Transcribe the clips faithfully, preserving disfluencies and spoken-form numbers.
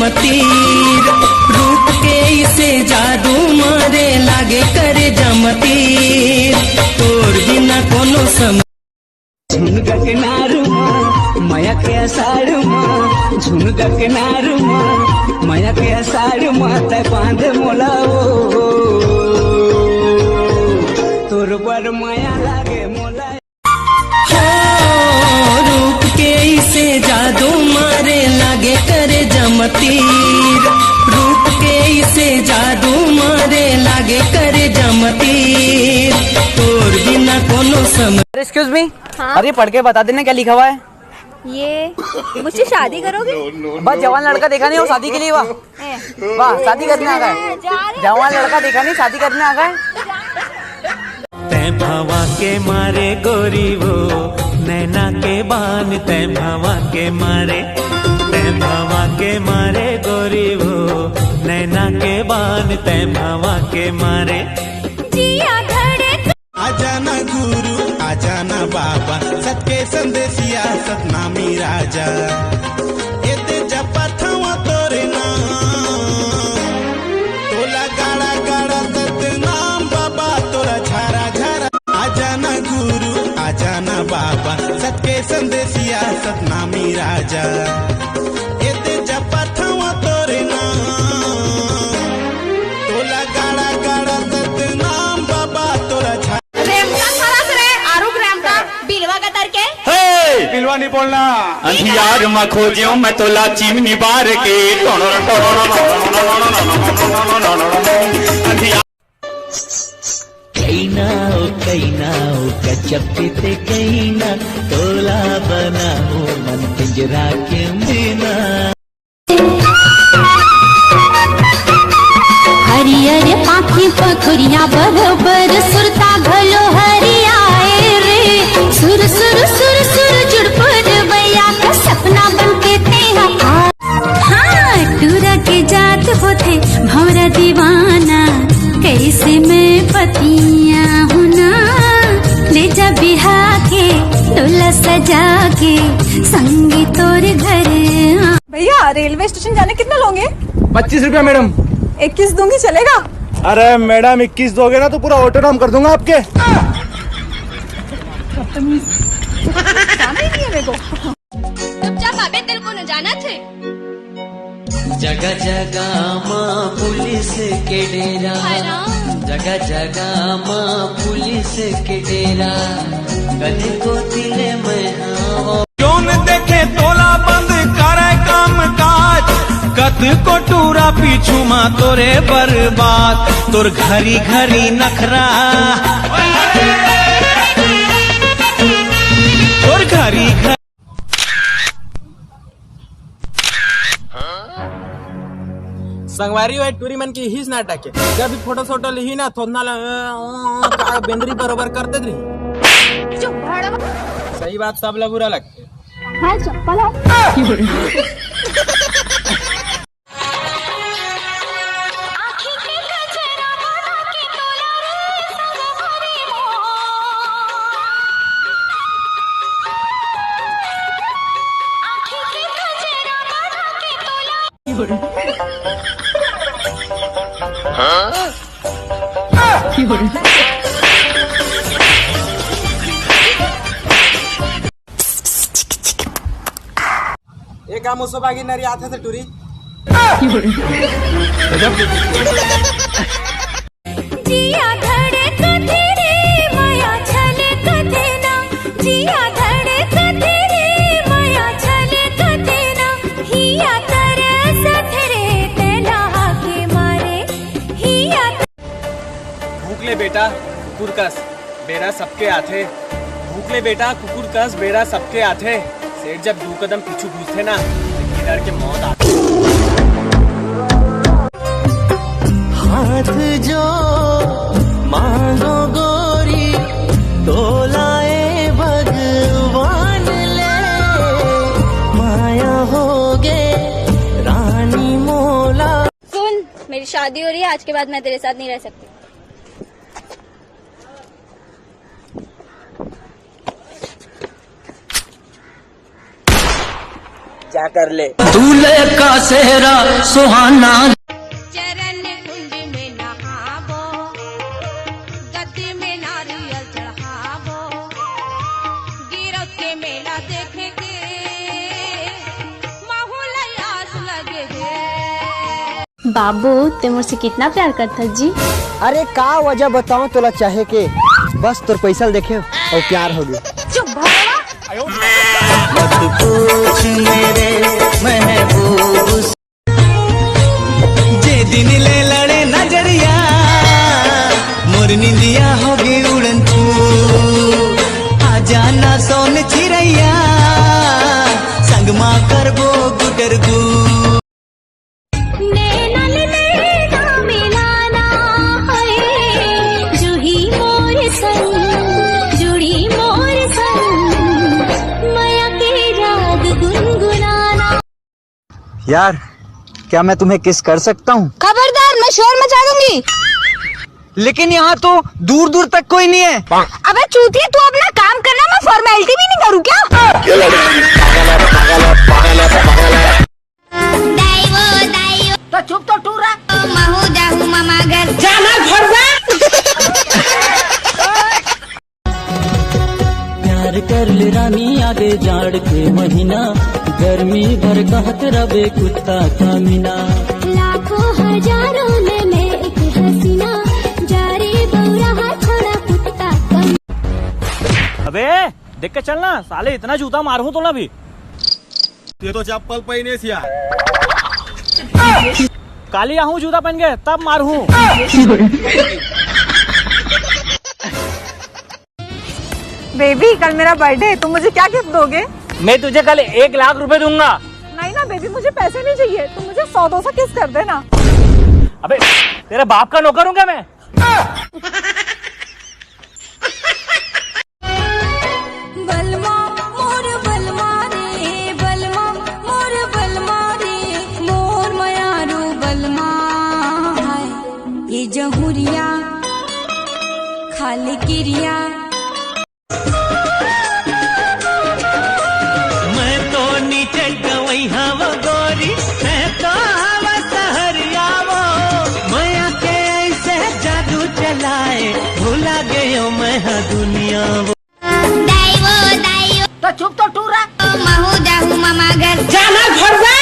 तीर, रूप के इसे जादू मारे, लागे करे जम तीर, तोर बिना कोनो समय। झुनगक नारुमा, मया के असारुमा, झुनगक नारुमा, मया के असारुमा, तै बांधे मोला ओ। तोर बर मया लागे मोला। हो, रूप के इसे जादू मारे, लागे करे जम तीर। रूप के इसे जादू मारे, लागे करे जम तीर। तोर बिना कोनो समय। Excuse me। हाँ? अरे, पढ़ के बता देना क्या लिखा हुआ है। ये, मुझसे शादी करोगे? बस जवान लड़का देखा नहीं, वो शादी के लिए हुआ। वाह, शादी करने आ गए। जवान लड़का देखा नहीं, शादी करने आ गए। तै भवा के मारे गोरी वो, नैना के बान तै भवा के मारे, तै भवा के मारे गोरी वो, नैना के बान तै भवा के मारे। जिया धड़क आजा ना गुरु, आजा ना बाबा, सत के संदेसिया, सतनामी राजा। एते जपत हवा तोरे नाम, तोला गाड़ा गाड़ा सतनाम बाबा, तोला झारा झारा। आजा ना गुरु, आजा ना बाबा, सत के संदेसिया, सतनामी राजा। एते जपत हवा तोरे नाम, तोला गाड़ा गाड़ा सतनाम बाबा, तोला झा- रेमटा सरस रे, आरुग रेमटा, बिलवा गतर के। हे! बिलवा नहीं बोलना। अंधियार में खोज्यो मैं तोला चिमनी बार के। अंधियार कइना ओ कइना ओ गजब के ते कइना, तोला बनाहूं मन पिंजरा के मैना। हरियर पाखी पखुरिया बरोबर सुरता घलो हरियाए रे। सुर सुर सुर सुर जुड़पुर बइया का सपना बन के तेहा आ। हाँ, टूरा के जात होथे भंवरा दीवाना, कैसे मैं पतिया हूँ ना। ले जा बिहा के, डोला सजा के, संगी तोर घर आ। भैया, रेलवे स्टेशन जाने कितना लोगे? पच्चीस रुपया मैडम। इक्कीस दूंगी, चलेगा? अरे मैडम, इक्कीस दोगे ना तो पूरा ऑटो नाम कर दूंगा आपके। जाना ही नहीं है मेरे को। चुपचाप आबे, तेल कोनो जानत हे? जगह जगह माँ पुलिस के डेरा, हाय राम। जगह जगह माँ पुलिस के डेरा, कदे को तिले मैं हाँ। जोन देखे तोला बंद करे काम काज, कत को टूरा पीछू मा तोरे बर्बाद, तोर घरी घरी नखरा, तोर घरी घरी। संगवारी हो, टूरी मन के इहीच नाटक हे। जब भी फोटो सोटो लिही ना, थोथना ला, अ, अ, का बेंदरी बरोबर कर देत रही। चुप, भाड़वा। सही बात, सब ला बुरा लगथे। हाय चप्पल है। ए का मुसोबागी नरी आथे से टूरी। जिया धड़कथे रे, मया छलकथे ना। जिया धड़कथे रे, मया छलकथे ना। हिया तरसथे रे, तेला के मारे। हिया भूख ले बेटा, कुकुर कस, बेरा सबके आथे। भूख ले बेटा, कुकुर कस, बेरा सबके आथे। सेठ जब दू कदम पीछू घुसथे ना, तो डर के मौत आथे। हाथ जो मांगो गोरी, तोला ए भगवान ले, माया होगे रानी मोला। सुन, मेरी शादी हो रही है, आज के बाद मैं तेरे साथ नहीं रह सकती। क्या कर ले। दूल्हे का सेहरा सुहाना। चरण कुंड में नहाबो, गद्दी में नारियल चढ़ाबो, गिरौद के मेला देखे के महू ला आस लगे हे। बाबू, ते मोर से कितना प्यार करथस जी? अरे का वजह बताऊं तोला चाहे के, बस तोर पैसा ल देखे अउ प्यार हो गए। चुप भगवा। मत पूछ मेरे महबूब से। जे दिन ले लड़े नजरिया, मोर निंदिया होगे उड़न छू। आ जाना सोन चिरैया, संग मा करबो गुटरगु। नैना ले नैना मिलाना है, जुही मोर संग, जुड़ी मोर संग, मया के राग गुनगुनाना। यार, क्या मैं तुम्हें किस कर सकता हूँ? खबरदार, मैं शोर मचा दूंगी। लेकिन यहाँ तो दूर दूर तक कोई नहीं है। अबे चूतिया, तू अपना काम करना, मैं फॉर्मेलिटी भी नहीं करूँ क्या? दाई वो, दाई वो। तो चुप तो टूरा। महू जाहू मामा घर। जाना घर जा। प्यार कर ले रानी, आगे जाड़ के महीना, गर्मी भर कहत रबे कुत्ता कमीना। लाखों हजारों में मैं एक हसीना, जा रे बौरा छोड़ा कुत्ता कमीना। अबे देख के चल ना साले, इतना जूता मारहूं तो ना भी। ये तो चप्पल पहिने सिया। काली आहूं जूता पहन के तब मारहूं। बेबी, कल मेरा बर्थडे है, तुम मुझे क्या गिफ्ट दोगे? मैं तुझे कल एक लाख रुपए दूंगा। नहीं ना बेबी, मुझे पैसे नहीं चाहिए, तुम मुझे सौ दो सौ किस कर देना। अबे, तेरे बाप का नौकर हूँ क्या मैं? बलमा मोर बलमा रे, बलमा मोर बलमा रे, मोर मयारू बलमा। हाय ये जहुरिया खाली किरिया। मैं तो नीचे गवई हव गोरी, मैं तो हव सहरिया वो। मया के ऐसे जादू चलाए, भुला गयो मैं हाँ दुनिया वो। दाई वो, दाई वो। तो चुप तो टूरा। महू जाहू मामा घर। जाना घर जा।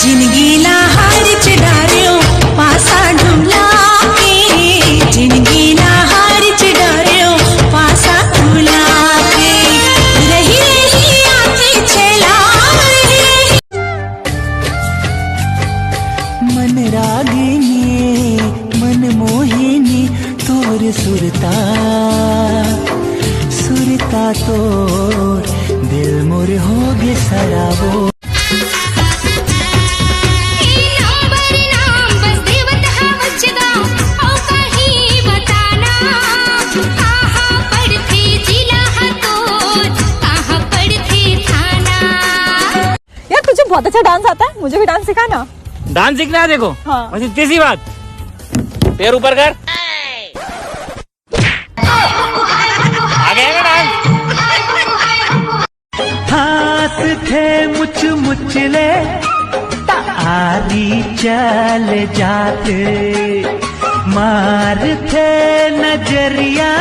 जिनगी ला हार च डार्यो पासा ढूंढला के, जिनगी ला हार च डार्यो पासा ढूंढला के, रही रही आंखें चला रही। मन रागिनी, मन मोहिनी, तोर सुरता, सुरता तोर, दिल मोर होगे सराबो। यार, तुझे बहुत अच्छा डांस आता है, मुझे भी डांस सिखाना। डांस सीखना है? देखो, हाँ। बस इतनी सी बात, पैर ऊपर कर। आ गया ना डांस? हाथ थे मुच मुच ले, तारी चल जात, मार थे नजरिया,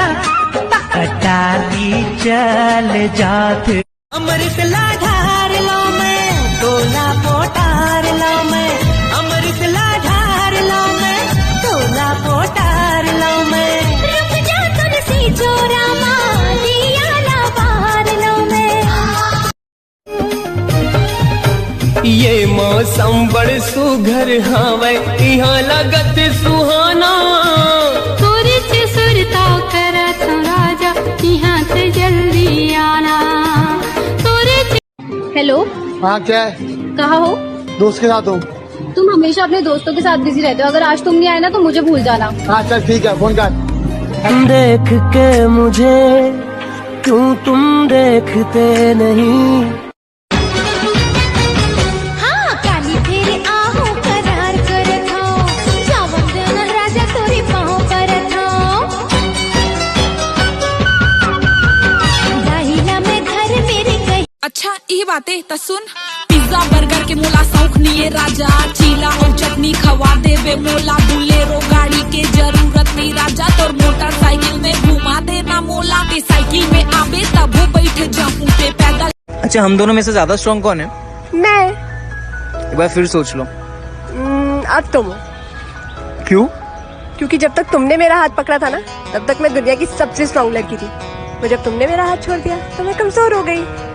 कटारी चल जात। अमृत ला ढार लो मैं, तोला पोटार लो मैं, अमृत ला ढार लो मैं, तोला पोटार लो मैं। रुक जा तुलसी चोरा मा, दिया ला बार लो मैं। ये मौसम बड़ सुघर हावय, इहाँ लगत सुहाना। तोरे से सुरता करत हूँ राजा, इहाँ ते जल्दी आना। तोरे से हेलो। हाँ, क्या है? कहाँ हो? दोस्त के साथ हूँ। तुम हमेशा अपने दोस्तों के साथ बिजी रहते हो, अगर आज तुम नहीं आए ना तो मुझे भूल जाना। हाँ, चल ठीक है, फोन कर। देख के मुझे क्यों तुम देखते नहीं। हाँ, काली फेर आहू करा इही बाते त सुन। पिज्जा बर्गर के मोला शौक निये राजा, चीला अउ चटनी खवा देबे मोला। बुलेरो गाड़ी के जरूरत नहीं राजा, तोर मोटरसाइकिल में घुमा देना मोला। ते साइकिल में आबे तभो बैठ जाहूं, ते पैदल। अच्छा, हम दोनों में से ज्यादा स्ट्रांग कौन है? मैं। एक बार फिर सोच लो। हम्म, अब तुम हो। क्यों? क्योंकि जब तक तुमने मेरा हाथ पकड़ा था ना, तब तक मैं दुनिया की सबसे स्ट्रांग लड़की थी। पर जब तुमने मेरा हाथ छोड़ दिया तो मैं कमजोर हो गई।